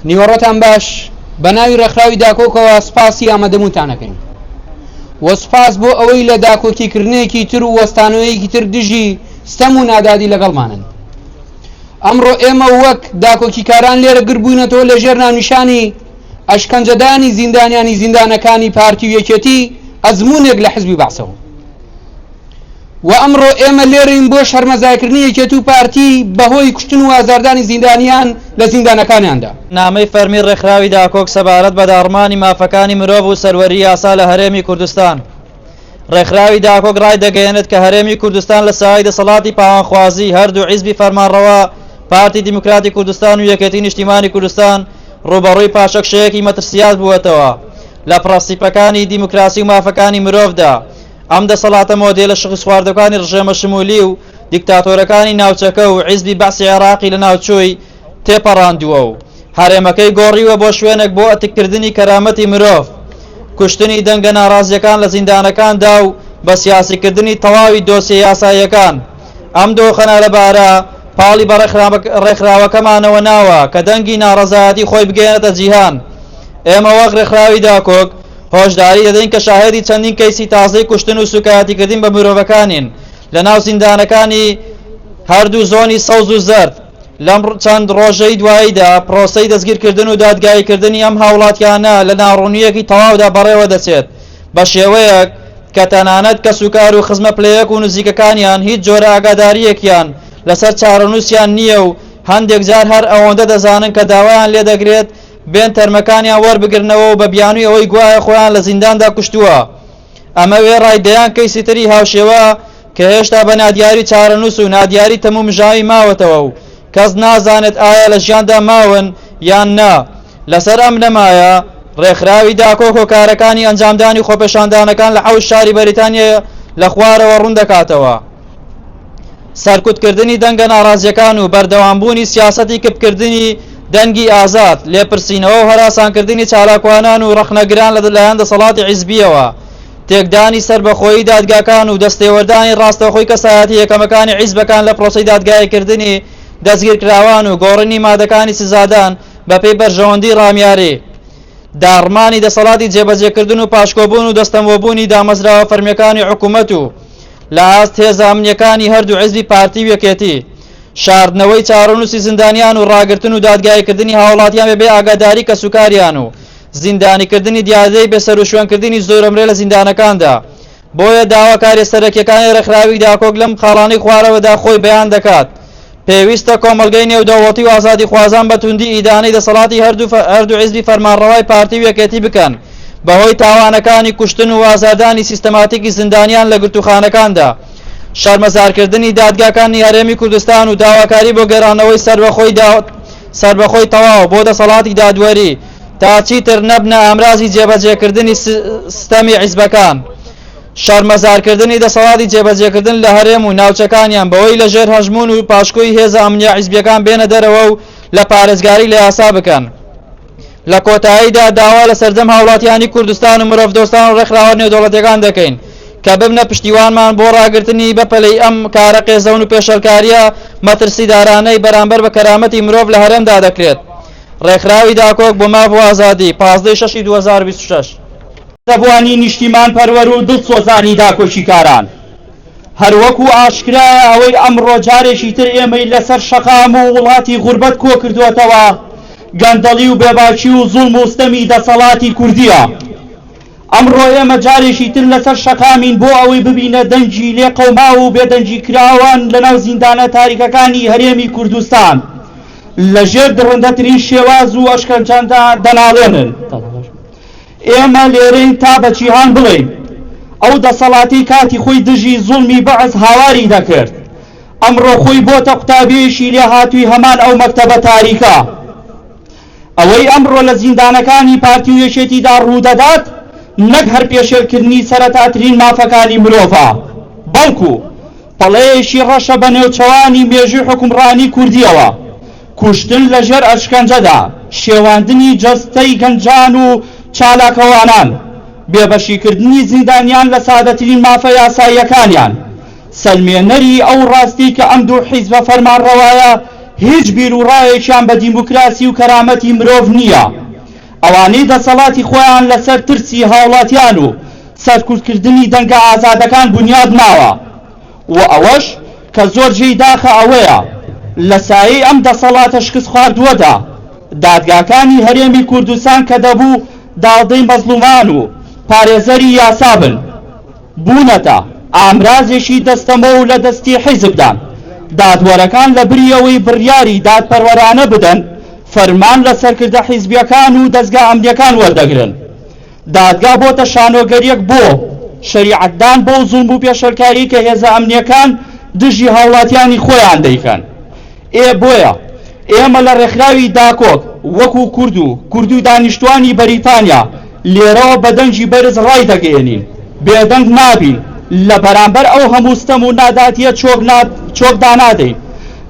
نیوەڕۆتان باش بە ناوی ڕێکخراوی داکۆکەوە سوپاسی ئامادەبوونتان ئەکەین و سوپاس بۆ ئەوەی لە داکۆکیکردنێکی تر و وەستانەوەیەکی تر دژی ستەم و نادادی لەگەڵمانن. ئەمڕۆ ئێمە وەک داکۆکیکاران لێرە گربووینەتەوە لە ژێر ناونیشانی ئەشکەنجەدانی زیندانیانی زیندانەکانی پارتی و یەکێتی ئەزموونێک لە حزبی بەعسەوە و ئەمڕۆ ئێمە لێرەین بۆ شەرمەزارکردنی یەکێتی و پارتی بەهۆی کوشتن و ئازاردانی زیندانیان لە زیندانەکانیاندا. نامەی فەرمی ڕێکخراوی داکۆک سەبارەت بە داڕمانی مافەکانی مرۆڤ و سەروەری یاسا لە هەرێمی کوردستان. ڕێکخراوی داکۆک ڕایدەگەیەنێت کە هەرێمی کوردستان لە سایەی دەسەڵاتی پاوانخوازی هەردوو حیزبی فەرمانڕەوا پارتی دیموکراتی کوردستان و یەکێتی نیشتیمانی کوردستان ڕووبەڕووی پاشەکشەیەکی مەترسیات بووەتەوە لە پڕەنسیپەکانی دیموکراسی و مافەکانی مرۆڤدا. ئەم دەسەڵاتە مۆدێلە شکستخواردوەکانی ڕژێمە شمولی و دیکتاتۆرەکانی ناوچەکە و حیزبی بەعسی عێراقی لەناوچووی تێپەڕاندووە و هەرێمەکەی گۆڕیوە بۆ شوێنێک بۆ ئەتککردنی کەرامەتی مرۆڤ، کوشتنی دەنگە ناڕازییەکان لە زیندانەکاندا و بە سیاسیکردنی تەواوی دۆسیە یاساییەکان. ئەم دۆخە نالەبارە پاڵی بە ڕێکخراوەکەمانەوە ناوە کە دەنگی ناڕەزایەتی خۆی بگەیەنێتە جیهان. ئێمە وەک ڕێکخراوی داکۆک هۆشداری دەدەین کە شاهێدی چەندین کەیسی تازەی کوشتن و سوکایەتیکردن بە مرۆڤەکانین لەناو زیندانەکانی هەردوو زۆنی سەوز و زەرد. لەم چەند ڕۆژەی دواییدا پرۆسەی دەستگیرکردن و دادگاییکردنی ئەم هاوڵاتیانە لە ناڕوونییەکی تەواودا بەڕێوە دەچێت، بە شێوەیەک کە تەنانەت کەسوکار و خزمە پلەیەک و نزیکەکانیان هیچ جۆرە ئاگادارییەکیان لەسەر چارەنووسیان نییە و هەندێک جار هەر ئەوەندە دەزانن کە داوایان لێدەکرێت بێن تەرمەکانیان وەربگرنەوە و بە بیانووی ئەوەی گوایە خۆیان لە زینداندا کوشتووە. ئەمە وێڕای دەیان کەیسی تری هاوشێوە کە هێشتا بە نادیاری چارەنووس و نادیاری تەمومژاوی ماوەتەوە و کەس نازانێت ئایا لە ژیاندا ماون یان نا. لەسەر ئەم بنەمایە ڕێکخراوی داکۆک هۆکارەکانی ئەنجامدانی خۆپێشاندانەکان لە حەوت شاری بەریتانیا لە خوارەوە ڕوون دەکاتەوە. سەرکوتکردنی دەنگە ناڕازییەکان و بەردەوامبوونی سیاسەتی کپکردنی دەنگی ئازاد، لێپرسینەوە و هەراسانکردنی چالاکوانان و ڕەخنەگران لە لایەن دەسەڵاتی حیزبییەوە، تێکدانی سەربەخۆیی دادگاکان و دەستێوەردانی ڕاستەوخۆی کەسایەتی یەکەمەکانی حیزبەکان لە پرۆسەی دادگاییکردنی دەستگیرکراوان و گۆڕینی مادەکانی سزادان بەپێی بەرژەوەندی ڕامیاری. داڕمانی دەسەڵاتی جێبەجێکردن و پاشکۆبوون و دەستەمۆبوونی دامەزراوە فەرمییەکانی حکوومەت و لە ئاست هێزە ئەمنییەکانی هەردوو حیزبی پارتی و یەکێتی، شاردنەوەی چارەنووسی زیندانیان و ڕاگرتن و دادگاییکردنی هاوڵاتیان بەبێ ئاگاداری کەسوکاریان و زیندانیکردنی دیاردەی بێسەروشوێنکردنی زۆرەملێ لە زیندانەکاندا. بۆیە داواکاریە سەرەکیەکانی ڕێکخراوی داکۆک لەم خاڵانەی خوارەوەدا خۆی بەیان دەکات، پێویستە کۆمەڵگەی نێودەوڵەتی و ئازادیخوازان بە توندی ئیدانەی دەسەڵاتی هەردوو حیزبی فەرمانڕەوای پارتی و یەکێتی بکەن بەهۆی تاوانەکانی کوشتن و ئازاردانی سیستەماتیکی زیندانیان لە گرتووخانەکاندا، شەرمەزارکردنی دادگاکانی هەرێمی کوردستان و داواکاری بۆ گەرانەوەی سەربەخۆی تەواو بۆ دەسەڵاتی دادوەری تا چیتر نەبنە ئامرازی جێبەجێکردنی ستەمی حیزبەکان. شەرمەزارکردنی دەسەڵاتی جێبەجێکردن لە هەرێم و ناوچەکانیان بەوەی لە ژێر هەژموون و پاشکۆی هێزە ئەمنییە حیزبییەکان بێنە دەرەوە و لە پارێزگاری لە یاسا بکەن. لە کۆتاییدا داوا لە سەرجەم هاوڵاتیانی کوردستان و مرۆڤدۆستان و ڕێکخراوە نێودەوڵەتیەکان دەکەین کە ببنە پشتیوانمان بۆ ڕاگرتنی بەپەلەی ئەم کارە قێزەون و پێشێلکارییە مەترسیدارانەی بەرامبەر بە کەرامەتی مرۆڤ لە هەرێمدا دەکرێت. ڕێکخراوی داکۆک بۆ ماف و ئازادی، 15 ی شەشی 2026. زەبوانی نیشتیمانپەروەر و دڵسۆزانی داکۆکیکاران. هەروەکو ئاشکرایە ئەوەی ئەمڕۆ جارێکی تر ئێمەی لەسەر شەقام و وڵاتی غوربەت کۆکردووەتەوە گەندەڵی و بێباکی و زوڵم و ستەمی دەسەڵاتی کوردییە. ئەمڕۆ ئێمە جارێکی تر لەسەر شەقامین بۆ ئەوەی ببینە دەنگی لێقەوماو و بێدەنگیکراوان لەناو زیندانە تاریکەکانی هەرێمی کوردستان لەژێر دڕندەترین شێواز و ئەشکەنجەدا دەناڵێنن. ئێمە لێرەین تا بە جیهان بڵێین ئەو دەسەڵاتەی کاتی خۆی دژی زوڵمی بەعس هاواری دەکرد، ئەمڕۆ خۆی بۆتە قوتابییەکی لێهاتووی هەمان ئەو مەکتەبە تاریکە. ئەوەی ئەمڕۆ لە زیندانەکانی پارتی و یەکێتیدا ڕوودەدات نەک هەر پێشێلکردنی سەرەتاترین مافەکانی مرۆڤە، بەڵکو پەڵەیەکی ڕەشە بە نێوچەوانی مێژووی حوکمڕانی کوردییەوە، کوشتن لەژێر ئەشکەنجەدا، شێواندنی جەستەی گەنجان و چالاکوانان، بێبەشیکردنی زیندانیان لە سادەترین مافە یاساییەکانیان، سەلمێنەری ئەو ڕاستی کە ئەم دوو حیزبە فەرمانڕەوایە هیچ بیروڕایەکیان بە دیموکراسی و کەرامەتی مرۆڤ نییە. ئەوانەی دەسەڵاتی خۆیان لەسەر ترسی هاوڵاتیان و سەرکوتکردنی دەنگە ئازادەکان بونیاد ناوە و ئەوەش کە زۆر جێی داخە ئەوەیە لە سایەی ئەم دەسەڵاتە شکستخواردووەدا دادگاکانی هەرێمی کوردستان کە دەبوو داڵدەی مەزڵومان و پارێزەری یاسا بن بوونەتە ئامرازێکی دەستەمۆ و لە دەستی حیزبدان. دادوەرەکان لە بری ئەوەی بڕیاری دادپەروەرانە بدەن، فەرمان لە سەرکردە حیزبییەکان و دەزگا ئەمنییەکان وەردەگرن. دادگا بۆتە شانۆگەرییەک بۆ شەریعەتدان بەو زوڵم و پێشێلکارییەی کە هێزە ئەمنییەکان دژی هاوڵاتیانی خۆیان دەیکەن. ئێ بۆیە ئێمە لە ڕێکخراوی داکۆک وەکو کورد و کورد و دانیشتوانی بەریتانیا لێرەوە بە دەنگی بەرز ڕایدەگەیەنین بێدەنگ نابین لە بەرامبەر ئەو هەموو ستەم و نادادیە چۆک دانادەین.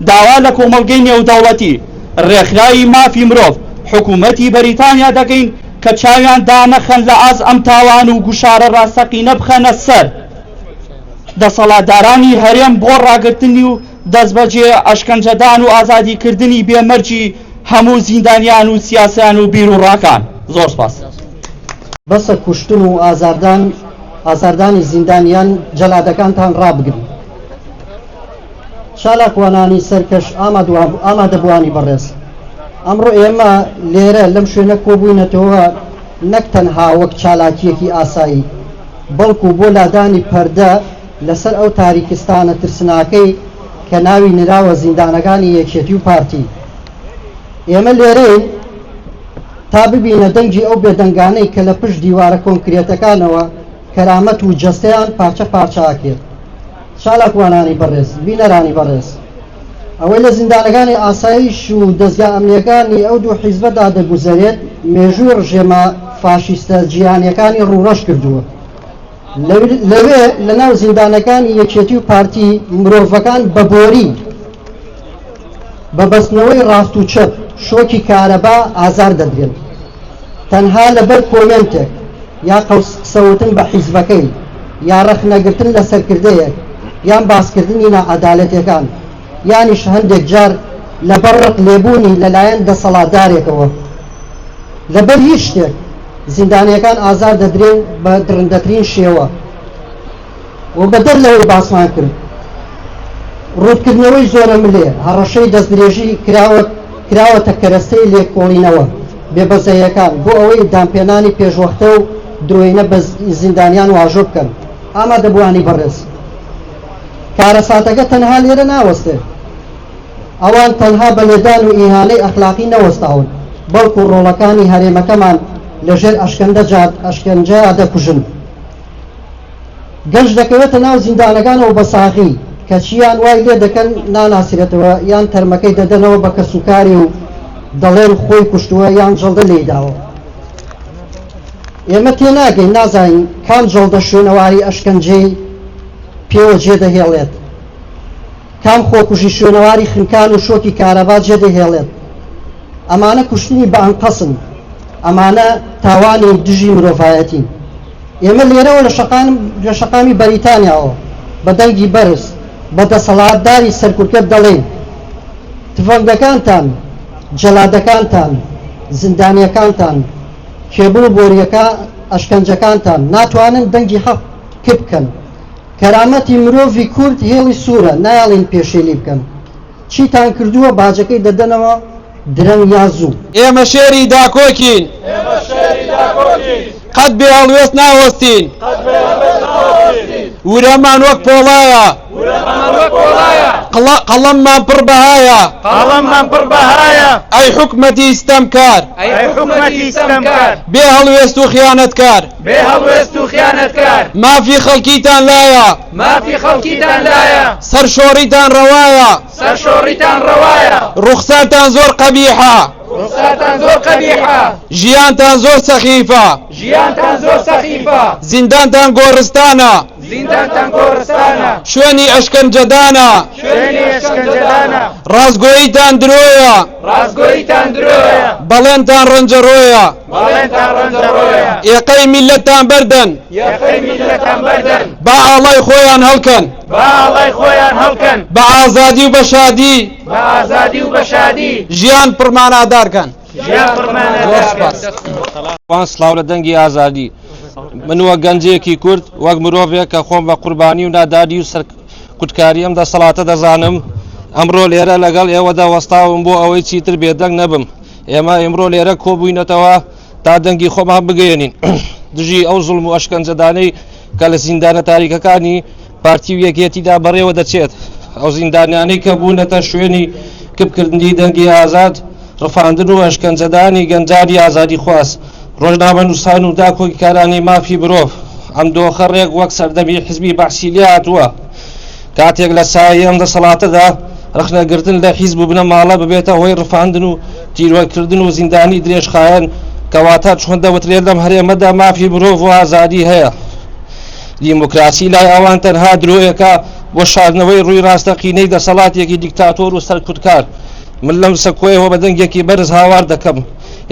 داوا لە کۆمەڵگەی نێودەوڵەتی، ڕێکخراوی مافی مرۆڤ، حکوومەتی بەریتانیا دەکەین کە چاویان دانەخەن لە ئاست ئەم تاوان و گوشارە ڕاستەقینە بخەنە سەر دەسەڵاتدارانی هەرێم بۆ ڕاگرتنی و دەستبەجێ ئەشکەنجەدان و ئازادیکردنی بێ مەرجی هەموو زیندانیان و سیاسیان و بیروڕاکان. زۆر سپاس. بەسە کوشتن و ئازاردان ئازاردانی زیندانیان جەلادەکانتان ڕابگرن. چالاکوانانی سەرکەش ئامادەبووانی بەڕێز، ئەمڕۆ ئێمە لێرە لەم شوێنە کۆبووینەتەوە نەک تەنها وەک چالاکییەکی ئاسایی، بەڵکو بۆ لادانی پەردە لەسەر ئەو تاریکستانە ترسناکەی کە ناوی نراوە زیندانەکانی یەکێتی و پارتی. ئێمە لێرەین تا ببینە دەنگی ئەو بێدەنگانەی کە لە پشت دیوارە کۆنکرێتەکانەوە کەرامەت و جەستەیان پارچە پارچە ئەکرێت. چالاکوانانی بەڕێز، بینەرانی بەڕێز، ئەوەی لە زیندانەکانی ئاسایش و دەزگا ئەمنییەکانی ئەو دوو حیزبەدا دەگوزەرێت، مێژووی ڕژێمە فاشیستە جیهانییەکانی ڕووڕەش کردووە. لەوێ لەناو زیندانەکانی یەکێتی و پارتی مرۆڤەکان بە بۆری، بە بەستنەوەی ڕاست و چەپ، شۆکی کارەبا ئازار دەدرێن. تەنها لەبەر کۆمێنتێک یا قسەوتن بە حیزبەکەی یا ڕەخنەگرتن لە سەرکردەیەک یان باسکردنی ناعەدالەتیەکان یانیش هەندێک جار لەبەر ڕق لێبوونی لەلایەن دەسەڵاتدارێکەوە لەبەر هیچ شتێک زیندانیەکان ئازار دەدرێن بە دڕندەترین شێوە و بەدەر لەوەی باسمان کرد ڕووتکردنەوەی زۆرەملێ، هەڕەشەی دەستدرێژی کراوە کراوەتە کەرەستەی لێکۆڵینەوە بێبەزەیەکان بۆ ئەوەی دانپێنانی پێشوەختە و درۆینە بە زیندانیان واژۆ بکەن. ئامادەبووانی بەڕێز، کارەساتەکە تەنها لێرە ناوەستێ. ئەوان تەنها بە لێدان و ئیهانەی ئەخلاقی نەوەستاون، بەڵکو ڕۆڵەکانی هەرێمەکەمان لەژێر ئەشکەنجە دەکوژن. گەنج دەکەوێتە ناو زیندانەکانەوە بە ساغی، کەچی یان وای لێ دەکەن ناناسرێتەوە یان تەرمەکەی دەدەنەوە بە کەسوکاری و دەڵێن خۆی کوشتووە یان جەڵدە لێی داوە. ئێمە تێناگەین، نازانین کام جەڵدە شوێنەواری ئەشکەنجەی پێوە جێدەهێڵێت، کام خۆکوژی شوێنەواری خنکان و شۆکی کارەبا جێدەهێڵێت. ئەمانە کوشتنی بە ئەنقەسن، ئەمانە تاوانی دژی مرۆڤایەتین. ئێمە لێرەوە لە لە شەقامی بەریتانیاوە بە دەنگی بەرز بە دەسەڵاتداری سەرکوتکەر دەڵێین، تفەنگەکانتان، جەلادەکانتان، زیندانییەکانتان، کێبڵ و بۆرییەکە ئەشکەنجەکانتان ناتوانن دەنگی حەق کپ بکەن. کەرامەتی مرۆڤی کورد هێڵی سوورە، نایەڵین پێشێلی بکەن. چیتان کردووە باجەکەی دەدەنەوە درەنگ یا زوو. ئێمە شێری داکۆکین. قەت بێ هەڵوێست ناوەستین. ورەمان وەک پۆڵایە. قەڵەممان پڕ بەهایە. ئەی حکومەتی ستەمکار. بێ هەڵوێست و خیانەتکار. مافی خەڵکیتان لایە. سەرشۆڕیتان ڕەوایە. ڕوخسارتان زۆر قەبیحە. ڕوخسارتان زۆر قەبیحە. ژیانتان زۆر سەخیفە. ژیانتان زۆر سەخیفە. زیندانتان گۆڕستانە. زیندانتان گۆڕستانە. شوێنی ئەشکەنجەدانە. شوێنی ئەشکەنجەدانە. ڕاستگۆییتان درۆیە. ڕاستگۆییتان درۆیە. بەڵێنتان ڕەنجەڕۆیە. بەڵێنتان ڕەنجەڕۆیە. یەقەی میللەتتان بەردەن. یەقەی میللەتان بەردەن. با ئاڵای خۆیان هەڵکەن. با ئاڵای خۆیان هەڵکەن. بە ئازادی و بە شادی. بە ئازادی و بە شادی. ژیان پڕمانادار کەن. ژیان پڕمانادار کەن. وان سڵاو لە دەنگی ئازادی. من وەک گەنجێکی کورد، وەک مرۆڤێک کە خۆم بە قوربانی و نادادی و سەرکوتکاری ئەم دەسەڵاتە دەزانم، ئەمڕۆ لێرە لەگەڵ ئێوەدا وەستاوم بۆ ئەوەی چیتر بێدەنگ نەبم. ئێمە ئیمڕۆ لێرە کۆبووینەتەوە تا دەنگی خۆمان بگەیەنین دژی ئەو زوڵم و ئەشکەنجەدانەی کە لە زیندانە تاریکەکانی پارتی و یەکێتیدا بەڕێوە دەچێت، ئەو زیندانیانەی کە بوونەتە شوێنی کپکردنی دەنگی ئازاد، ڕفاندن و ئەشکەنجەدانی گەنجانی ئازادیخواز، ڕۆژنامەنووسان و داکۆکیکارانی مافی مرۆڤ. ئەم دۆخە ڕێک وەک سەردەمی حزبی بەعسی لێهاتووە، کاتێک لە سایەی ئەم دەسەڵاتەدا ڕەخنەگرتن لە حیزب و بنەماڵە ببێتە هۆی ڕفاندن و تیرۆرکردن و زیندانی درێژخایەن، کەواتە چۆن دەوترێت لەم هەرێمەدا مافی مرۆڤ و ئازادی هەیە؟ دیموکراسی لای ئەوان تەنها درۆیەکە بۆ شاردنەوەی ڕووی ڕاستەقینەی دەسەڵاتێکی دیکتاتۆر و سەرکوتکار. من لەم سەکۆیەوە بە دەنگێکی بەرز هاوار دەکەم،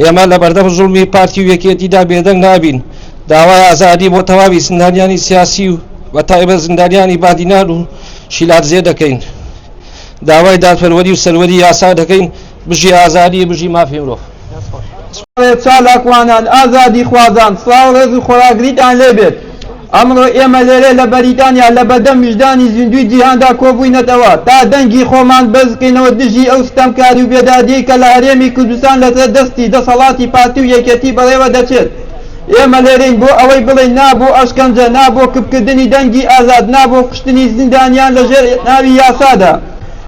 ئێمە لەبەردەم زوڵمی پارتی و یەکێتیدا بێدەنگ نابین. داوای ئازادی بۆ تەواوی زیندانیانی سیاسی و بە تایبەت زیندانیانی بادینان و شیلادزێ دەکەین. داوای دادپەروەری و سەروەری یاسا دەکەین. بژی ئازادی، بژی مافی مرۆڤ. چالاکوانان، ئازادیخوازان، سڵاو ڕێز و خۆراگریتان لێ بێت. ئەمڕۆ ئێمە لێرە لە بەریتانیا لە بەردەم ویژدانی زیندووی جیهاندا کۆبووینەتەوە تا دەنگی خۆمان بەرزکەینەوە دژی ئەو ستەمکاری و بێدادیەی کە لە هەرێمی کوردستان لەسەر دەستی دەسەڵاتی پارتی و یەکێتی بەڕێوە دەچێت. ئێمە لێرەین بۆ ئەوەی بڵێین نا بۆ ئەشکەنجە، نا بۆ کپکردنی دەنگی ئازاد، نا بۆ کوشتنی زیندانیان لە ژێر ناوی یاسادا.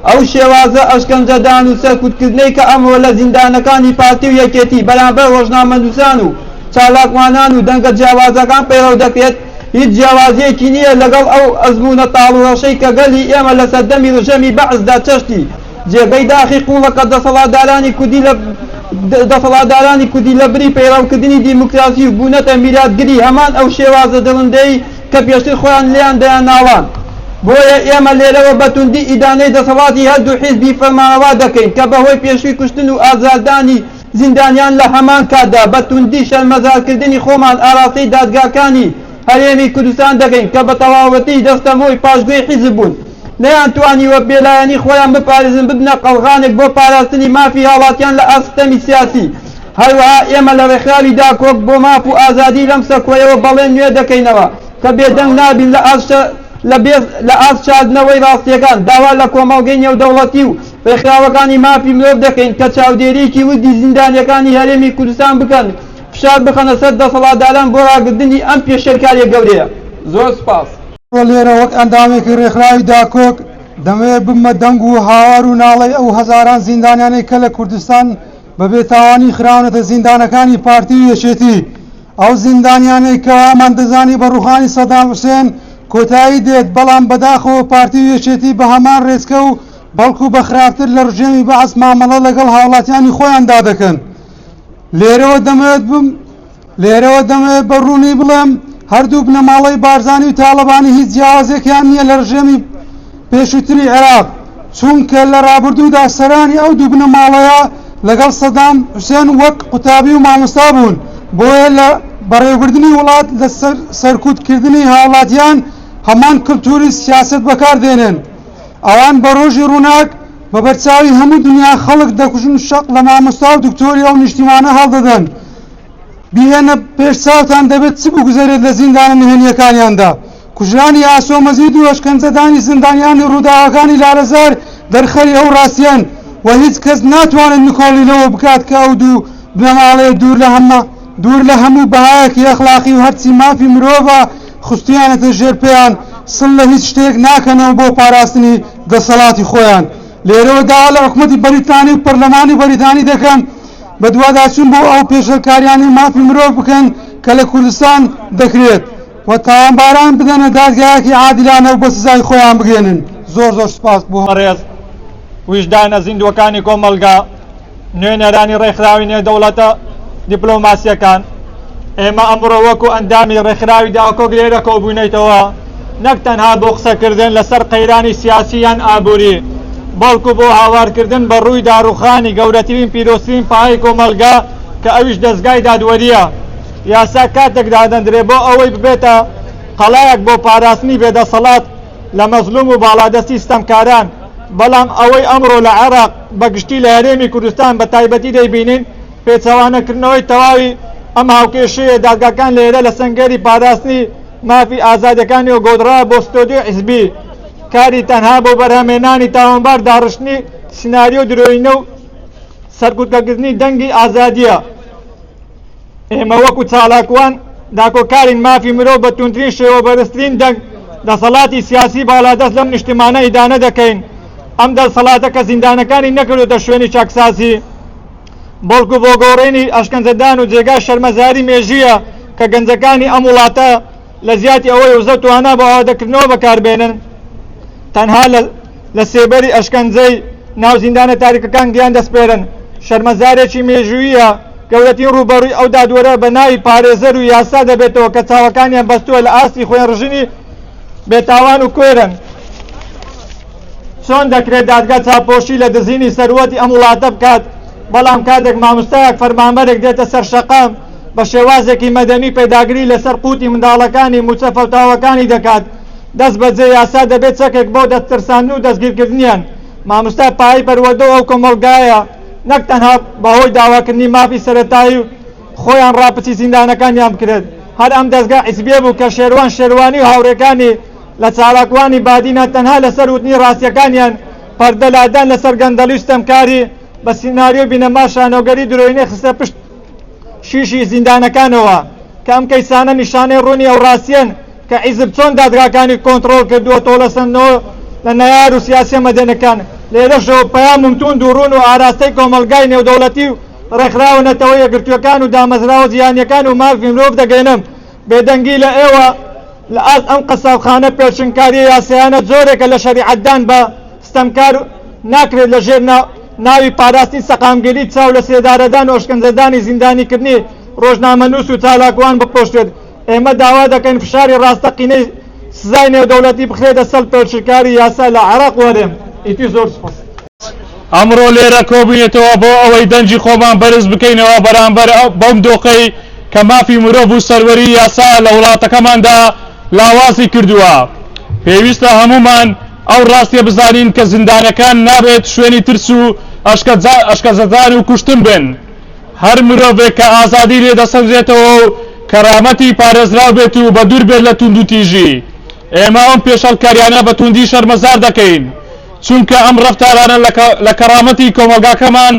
ئەو شێوازە ئەشکەنجەدان و سەرکوتکردنەی کە ئەمڕۆ لە زیندانەکانی پارتی و یەکێتی بەرامبەر ڕۆژنامەنووسان و چالاکوانان و دەنگە جیاوازەکان پەیڕەو دەکرێت، هیچ جیاوازییەکی نییە لەگەڵ ئەو ئەزموونە تاڵ و ڕەشەی کە گەلی ئێمە لە سەردەمی ڕژێمی بەعسدا چەشتی. جێگەی داخی قووڵە کە دەسەڵاتدارانی کوردی لە دەسەڵاتدارانی کوردی لە بری پەیڕەوکردنی دیموکراسی و بوونەتە میراتگری هەمان ئەو شێوازە دڕندەی کە پێشتر خۆیان لێیان دەیانناڵاند. بۆیە ئێمە لێرەوە بە توندی ئیدانەی دەسەڵاتی هەردوو حیزبی فەرمانڕەوا دەکەین کە بەهۆی پێشووی کوشتن و ئازاردانی زیندانیان لە هەمان کاتدا بە توندی شەرمەزارکردنی خۆمان ئاراستەی دادگاکانی هەرێمی کوردستان دەکەین کە بە تەواوەتی دەستەمۆی پاشگۆی حیزب بوون نەیانتوانیوە بێلایەنی خۆیان بپارێزن ببنە قەڵغانێک بۆ پاراستنی مافی هاوڵاتیان لە ئاست ستەمی سیاسی. هەروەها ئێمە لە ڕێکخراوی داکۆک بۆ ماف و ئازادی لەم سەکۆیەوە بەڵێن نوێ دەکەینەوە کە بێدەنگ نابین لە ئاست لە ئاست شاردنەوەی ڕاستییەکان، داوا لە کۆمەڵگەی نێودەوڵەتی و ڕێکخراوەکانی مافی مرۆڤ دەکەین کە چاودێرییەکی وردی زیندانییەکانی هەرێمی کوردستان بکەن، فشار بخەنە سەر دەسەڵاتداران بۆ ڕاگرتنی ئەم پێشێلکارییە گەورەیە. زۆر سوپاس. لێرە وەک ئەندامێکی ڕێکخراوی داکۆک دەمەوێت ببمە دەنگ و هاوار و ناڵەی ئەو هەزاران زیندانیانەی کە لە کوردستان بە بێتاوانی خراونەتە زیندانەکانی پارتی و یەکێتی، ئەو زیندانیانەی کە وامان دەزانی بە ڕوخانی سەدام حوسێن کۆتایی دێت، بەڵام بەداخەوە پارتی و یەکێتی بە هەمان ڕێچکە و بەڵکو بە خراپتر لە ڕژێمی بەعس مامەڵە لەگەڵ هاوڵاتیانی خۆیاندا دەکەن. لێرەوە دەمەوێت بم لێرەوە دەمەوێت بە ڕوونی بڵێم هەردوو بنەماڵەی بارزانی و تاڵەبانی هیچ جیاوازێکیان نییە لە ڕژێمی پێشووتری عێراق، چونکە لە ڕابردوودا سەرانی ئەو دوو بنەماڵەیە لەگەڵ سەدام حوسێن وەک قوتابی و مامۆستا بوون، بۆیە لە بەڕێوەبردنی وڵات لە سەرکوتکردنی هاوڵاتیان هەمان کلتوری سیاسەت بەکار دێنن. ئەوان بە ڕۆژی ڕووناک بە بەرچاوی هەموو دنیا خەڵک دەکوژن و شەق لە مامۆستا و دکتۆری ئەو نیشتیمانە هەڵدەدەن. بیهێنە پێش چاوتان دەبێت چ بگوزەرێت لە زیندانە نهێنییەکانیاندا. کوژرانی ئاسۆ مەجید و ئەشکەنجەدانی زیندانیانی ڕووداوەکانی لالەزار دەرخەری ئەو ڕاستیەن و هیچ کەس ناتوانێت نکۆڵی لەوە بکات کە ئەو دوو بنەماڵەیە دوور لە هەمە دوور لە هەموو بەهایەکی ئەخلاقی و هەرچی مافی مرۆڤە خستویانەتە ژێر پێیان سڵ لە هیچ شتێک ناکەنەوە بۆ پاراستنی دەسەڵاتی خۆیان. لێرەوە داوا لە حکومەتی بەریتانی و پەرلەمانی بەریتانی دەکەم بەدواداچوون بۆ ئەو پێشێلکاریانەی مافی مرۆڤ بکەن کە لە کوردستان دەکرێت و تاوانباران بدەنە دادگایەکی عادیلانە و بە سزای خۆیان بگەێنن. زۆر زۆر سوپاس بۆ. بەڕێز ویژدانە زیندووەکانی کۆمەڵگا. نوێنەرانی ڕێکخراوی نێودەوڵەتە دیپلۆماسییەکان، ئێمە ئەمڕۆ وەکو ئەندامی ڕێکخراوی داکۆک لێرە کۆبووینەتەوە نەک تەنها بۆ قسەکردن لەسەر قەیرانی سیاسی یان ئابووری، بەڵکو بۆ هاوارکردن بە ڕووی داڕوخانی گەورەترین پیرۆزترین پایەی کۆمەڵگا کە ئەویش دەزگای دادوەرییە. یاسا کاتێک دادەندرێ بۆ ئەوەی ببێتە قەڵایەک بۆ پاراستنی بێدەسەڵات لە مەزلوم و باڵادەستی ستەمکاران، بەڵام ئەوەی ئەمڕۆ لە عێراق بە گشتی لە هەرێمی کوردستان بە تایبەتی دەیبینین پێچەوانەکردنەوەی تەواوی ئەم هاوکێشەیە، دادگاکان لێرە لە سەنگەری پاراستنی مافی ئازادیەکانیەوە گۆدڕا بۆ ستۆدیۆی حیزبی، کاری تەنها بۆ بەرهەمهێنانی تاوانبار داڕشتنی سیناریۆ درۆینە و سەرکوتکەکردنی دەنگی ئازادیە. ئێمە وەکو چالاکوان داکۆکارین مافی مرۆڤ بە توندترین شێوە بەرزترین دەنگ دەسەڵاتی سیاسی باڵادەست لەم نیشتمانە ئیدانە دەکەین. ئەم دەسەڵاتە کە زیندانەکانی نەکردۆتە شوێنی چاکسازی، بەڵکو بۆ گۆڕینی ئەشکەنجەدان و جێگای شەرمەزاری مێژوویە کە گەنجەکانی ئەم وڵاتە لە جیاتی ئەوەی وزە توانا بۆ ئاوادەکردنەوە بەکاربێنن تەنها لە سێبەری ئەشکەنجەی ناو زیندانە تاریکەکان گیان دەسپێرن. شەرمەزارێکی مێژوویە گەورەترین ڕووبەڕووی ئەو دادوەرە بە ناوی پارێزەر و یاسا دەبێتەوە کە چاوەکانیان بەستووە لە ئاستی خوێنڕژنی بێتاوان و کوێرن. چۆن دەکرێت دادگا چاوپۆشی لە دزینی سەروەتی ئەم وڵاتە بکات، بەڵام کاتێک مامۆستایەک فەرمانبەرێک دێتە سەر شەقام بە شێوازێکی مەدەنی پێداگری لەسەر قوتی منداڵەکانی موچە فەوتاوەکانی دەکات، دەست بەجێ یاسا دەبێت چەکێک بۆ دەستترساندن و دەستگیرکردنیان. مامۆستا پایەی پەروەردە و ئەو کۆمەڵگایە نەک تەنها بەهۆی داواکردنی مافی سەرەتایی و خۆیان ڕاپچی زیندانەکانیان بکرێت، هەر ئەم دەزگا حیزبیە بوو کە شێروان شێروانی و هاوڕێکانی لە چالاکوانی بادینان تەنها لەسەر وتنی ڕاستیەکانیان پەردە لادان لەسەر گەندەڵی و ستەمکاری بە سیناریۆی بینەما شانۆگەری درۆینەی خستە پشت شیشی زیندانەکانەوە کە ئەم کەیسانە نیشانەی ڕوونی ئەو ڕاستیەن کە حیزب چۆن دادگاکانی کۆنتڕۆڵ کردووە تۆڵەسەندنەوە لە نەیار و سیاسیە مەدەنەکان لێرەشەوە پەیامم توند و ڕوون و ئاراستەی کۆمەڵگای نێودەوڵەتی و ڕێکخراوە نەتەوە یەکگرتووەکان و دامەزراوە جیهانیەکان و مافی مرۆڤ دەگەێنم بێدەنگی لە ئێوە لە ئاست ئەم قەسابخانە پێشنکاریە یاسایانە جۆرێکە لە شەریعەتدان بە ستەمکار ناکرێت لە ژێر ناوی پاراستنی سەقامگیری چاو لە سێدارەدان و ئەشکەنجەدانی زیندانیکردنی ڕۆژنامەنووس و چالاکوان بپۆشرێت. ئێمە داوا دەکەین فشاری ڕاستەقینەی سزای نێودەوڵەتی بخرێتە سەر پێشلکاری یاسا لە عێراق و هەرێم. ئیتر زۆر سوپاس. ئەمڕۆ لێرە کۆبووینەتەوە بۆ ئەوەی دەنگی خۆمان بەرز بکەینەوە بەرامبەر بەم دۆخەی کە مافی مرۆڤ و سەروەری یاسا لە وڵاتەکەماندا لاوازی کردووە. پێویستە هەموومان ئەو ڕاستیە بزانین کە زیندانەکان نابێت شوێنی ترس و ئەشکەنجەدان و کوشتن بن. هەر مرۆڤێک کە ئازادی لێ دەسەنرێتەوە و کەرامەتی پارێزراو بێت و بەدوور بێت لە توندوتیژی. ئێمە ئەم پێشەڵکاریانە بە توندی شەرمەزار دەکەین، چونکە ئەم ڕەفتارانە لە کەرامەتی کۆمەڵگاکەمان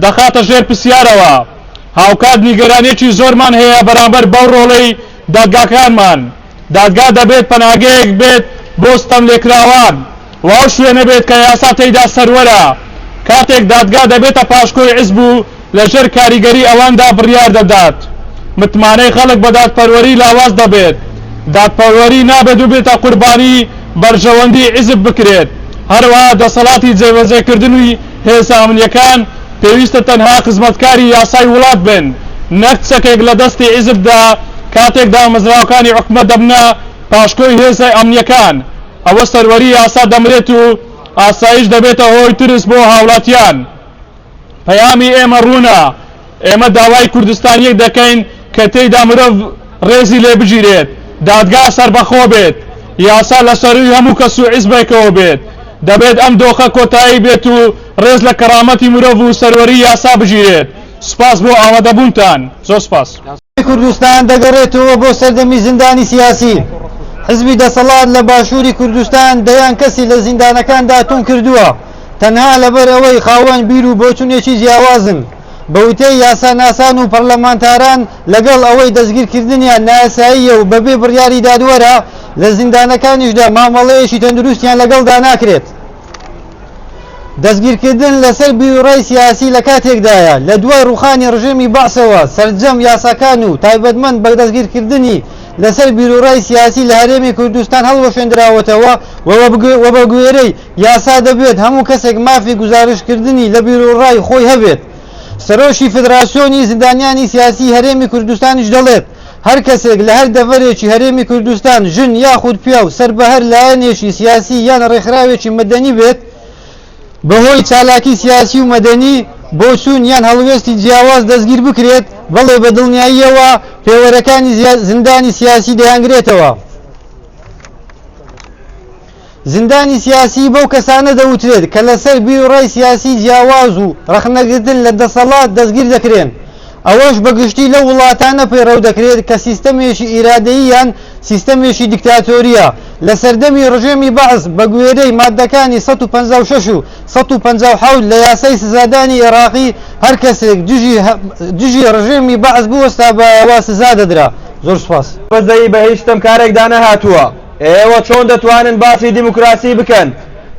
دەخاتە ژێر پرسیارەوە. هاوکات نیگەرانییەکی زۆرمان هەیە بەرامبەر بەو ڕۆڵەی دادگاکانمان. دادگا دەبێت پەناگەیەک بێت بۆ ستەملێکراوان و ئەو شوێنە بێت کە یاسا تێیدا سەروەرە. کاتێک دادگا دەبێتە پاشکۆی حیزب و لەژێر کاریگەری ئەواندا بڕیار دەدات، متمانەی خەڵک بە دادپەروەری لاواز دەبێت. دادپەروەری نابێت ببێتە قوربانی بەرژەوەندی حیزب بکرێت. هەروەها دەسەڵاتی جێبەجێکردنی هێزە ئەمنییەکان پێویستە تەنها خزمەتکاری یاسای وڵات بن نەک چەکێک لە دەستی حیزبدا، کاتێک دامەزراوەکانی حکومەت دەبنە پاشکۆی هێزە ئەمنییەکان ئەوە سەروەری یاسا دەمرێت و ئاسایش دەبێتە هۆی ترس بۆ هاوڵاتیان. پەیامی ئێمە ڕوونە، ئێمە داوای کوردستانیەک دەکەین کە تێیدا مرۆڤ ڕێزی لێ بگیرێت، دادگا سەربەخۆ بێت، یاسا لە سەرووی هەموو کەس و حیزبێکەوە بێت. دەبێت ئەم دۆخە کۆتایی بێت و ڕێز لە کەرامەتی مرۆڤ و سەروەری یاسا بگیرێت. سوپاس بۆ ئامادەبوونتان. زۆر سوپاس. کوردستان دەگەڕێتەوە بۆ سەردەمی زیندانی سیاسی. حزبی دەسەڵات لە باشووری کوردستان دەیان کەسی لە زیندانەکاندا توند کردووە، تەنها لەبەر ئەوەی خاوەن بیر و بۆچونێکی جیاوازن. بە وتەی یاساناسان و پەرلەمانتاران، لەگەڵ ئەوەی دەستگیرکردنیان نایاساییە و بەبێ بڕیاری دادوەرە، لە زیندانەکانیشدا مامەڵەیەکی تەندروستیان لەگەڵدا ناکرێت. دەستگیرکردن لەسەر بیروڕای سیاسی لە کاتێکدایە، لە دوای ڕووخانی ڕژێمی بەعسەوە سەرجەم یاساکان و تایبەتمەند بە دەستگیرکردنی لەسەر بیروڕای سیاسی لە هەرێمی کوردستان هەڵوەشێندراوەتەوە و بەگوێرەی یاسا دەبێت هەموو کەسێک مافی گوزارشتکردنی لە بیروڕای خۆی هەبێت. سەرۆکی فیدراسیۆنی زیندانیانی سیاسی هەرێمی کوردستانیش دەڵێت، هەر کەسێک لە هەر دەڤەرێکی هەرێمی کوردستان ژن یاخود پیاو سەر بە هەر لایەنێکی سیاسی یان ڕێکخراوێکی مەدەنی بێت، بەهۆی چالاکی سیاسی و مەدەنی، بۆچوون یان هەڵوێستی جیاواز دەستگیر بکرێت، بەڵێ بە دڵنیاییەوە پێوەرەکانی زیندانی سیاسی دەیانگرێتەوە. زیندانی سیاسی بەو کەسانە دەوترێت کە لەسەر بیروڕای سیاسی جیاواز و ڕەخنەگرتن لە دەسەڵات دەستگیر دەکرێن، ئەوەش بە گشتی لەو وڵاتانە پەیڕەو دەکرێت کە سیستەمێکی ئیرادەیی یان سیستەمێکی دیکتاتۆرییە. لە سەردەمی ڕژێمی بەعس بە گوێرەی ماددەکانی 156 و 157 لە یاسای سزادانی ئێراقی هەر کەسێک دژی دژی ڕژێمی بەعس بوەستابایەوە سزا دەدرا. زۆر سوپاس. بەزەیی بە هیچ ستەمکارێکدا نەهاتووە. ئێوە چۆن دەتوانن باسی دیموکراسی بکەن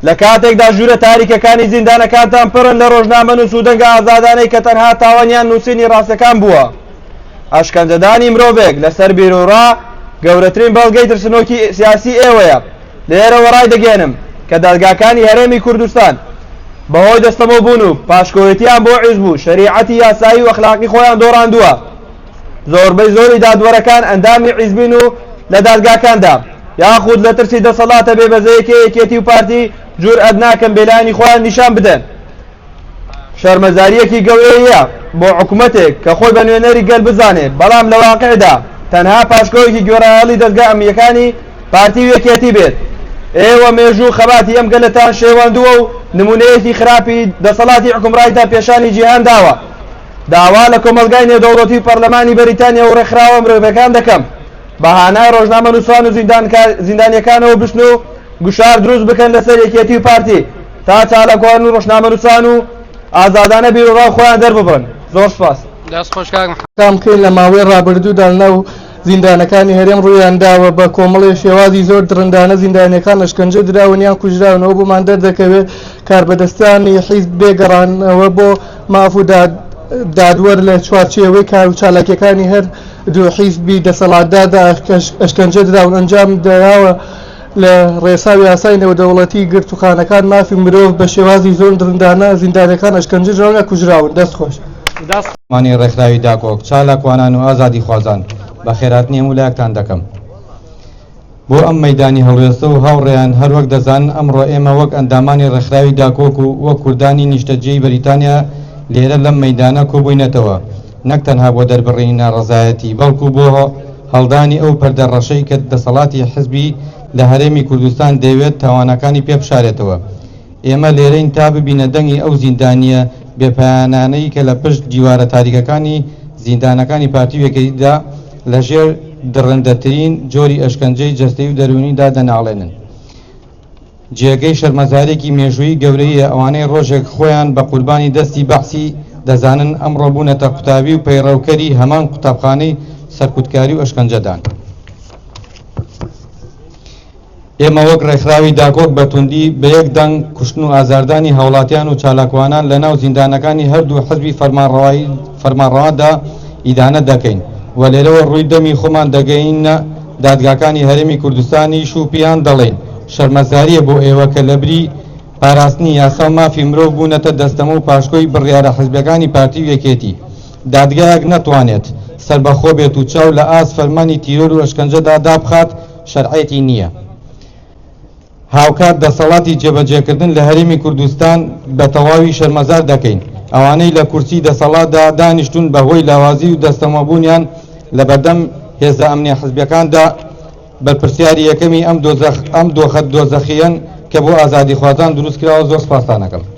لە کاتێکدا ژوورە تاریکەکانی زیندانەکانتان پڕن لە ڕۆژنامەنووس و دەنگە ئازادانەی کە تەنها تاوانیان نووسینی ڕاستەکان بووە؟ ئەشکەنجەدانی مرۆڤێک لەسەر بیروڕا گەورەترین بەڵگەی ترسنۆکی سیاسی ئێوەیە. لێرەوە ڕایدەگەیەنم کە دادگاکانی هەرێمی کوردستان بەهۆی دەستەمۆبوون و پاشکۆیەتیان بۆ حیزب و شەریعەتی یاسایی و ئەخلاقی خۆیان دۆڕاندووە. زۆربەی زۆری دادوەرەکان ئەندامی حیزبین و لە دادگاکاندا یاخود لە ترسی دەسەڵاتە بێبەزەیەکەی یەکێتی و پارتی جورئەت ناکەن بێلایەنی خۆیان نیشان بدەن. شەرمەزارییەکی گەورەیە بۆ حکومەتێک کە خۆی بە نوێنەری گەل بزانێ، بەڵام لە واقعدا تەنها پاشکۆیەکی گوێڕایەڵی دەزگا ئەمنییەکانی پارتی و یەکێتی بێت. ئێوە مێژوو و خەباتی ئەم گەلەتان شێواندووە و نموونەیەکی خراپی دەسەڵاتی حوکمڕانیتان پێشانی جیهان داوە. داوا لە کۆمەڵگای نێودەوڵەتی و پەرلەمانی بەریتانیا و ڕێکخراوە مرۆڤیەکان دەکەم بە هانای ڕۆژنامەنووسان و زیندانیەکانەوە بچن و گوشار دروست بکەن لەسەر یەکێتی و پارتی تا چالاکوان و ڕۆژنامەنووسان و ئازادانە بیروڕای خۆیان دەرببڕن. زۆر سوپاس. دەست خۆش کاک محمد. کام بکەین لە ماوەی ڕابردوودا لەناو زیندانەکانی هەرێم ڕوویان داوە بە کۆمەڵێ شێوازی زۆر دڕندانە زیندانیەکان ئەشکەنجە دراون یان کوژراونەوە بۆمان دەردەکەوێت کاربەدەستانی حیزب بێ گەڕانەوە بۆ ماف و دادوەر لە چوارچێوەی کار و چالاکیەکانی هەر دوو حیزبی دەسەڵاتداردا ئەشکەنجە دراون ئەنجام دراوە لە ڕێسا و یاسای نێودەوڵەتی گرتوخانەکان مافی مرۆڤ بە شێوازی زۆر دڕندانە زیندانیەکان ئەشکەنجە دراون یا کوژراون. دەست خۆش. مانی ڕێکخراوی داکۆک، چالاکوانان و ئازادیخوازان، بەخێرهاتنی هەموو لایەکتان دەکەم بۆ ئەم مەیدانی هەڵوێستە و هاوڕێیان هەروەک دەزانن ئەمڕۆ ئێمە وەک ئەندامانی ڕێکخراوی داکۆک و وەک کوردانی نیشتەجێی بەریتانیا لێرە لەم مەیدانە کۆبووینەتەوە نەک تەنها بۆ دەربڕینی ناڕەزایەتی بەڵکو بۆ هەڵدانی ئەو پەردە ڕەشەی کە دەسەڵاتی حزبی لە هەرێمی کوردستان دەیەوێت تاوانەکانی پێ بشارێتەوە. ئێمە لێرەین تا ببینە دەنگی ئەو زیندانییە بێپایانانەی کە لە پشت دیوارە تاریکەکانی زیندانەکانی پارتی و یەکێتیدا لە ژێر دڕندەترین جۆری ئەشکەنجەی جەستەیی و دەروونیدا دەناڵێنن. جێگەی شەرمەزاریەکی مێژوویی گەورەییە ئەوانەی ڕۆژێک خۆیان بە قوربانی دەستی بەعسی دەزانن ئەمڕۆ بوونەتە قوتابی و پەیڕەوکەری هەمان قوتابخانەی سەرکوتکاری و ئەشکەنجەدان. ئێمە وەک ڕێکخراوی داکۆک بە توندی بە یەک دەنگ کوشتن و ئازاردانی هاوڵاتیان و چالاکوانان لە ناو زیندانەکانی هەردوو حزبی فەرمانڕەوادا ئیدانە دەکەین و لێرەوە ڕووی دەمی خۆمان دەگەینە دادگاکانی هەرێمی کوردستانیش و پێیان دەڵێین شەرمەزارییە بۆ ئێوە کە لەبری پاراستنی یاسا و مافی مرۆڤ بوونەتە دەستەمۆ و پاشکۆی بڕیارە حزبیەکانی پارتی و یەکێتی. دادگایەک نەتوانێت سەربەخۆ بێت و چاو لە ئاست فەرمانی تیرۆر و ئەشکەنجەدا دابخات شەرعیەتی نییە. هاوکات دەسەڵاتی جێبەجێکردن لە هەرێمی کوردستان بە تەواوی شەرمەزار دەکەین، ئەوانەی لە کورسی دەسەڵاتدا دانیشتوون بە هۆی لاوازی و دەستەمۆبوونیان لە بەردەم هێزە ئەمنیە حزبیەکاندا بەرپرسیاری یەکەمی ئەم دۆخە دۆزەخییەن کە بۆ ئازادیخوازان دروستکراوە، زۆر سپاستان ئەکەم.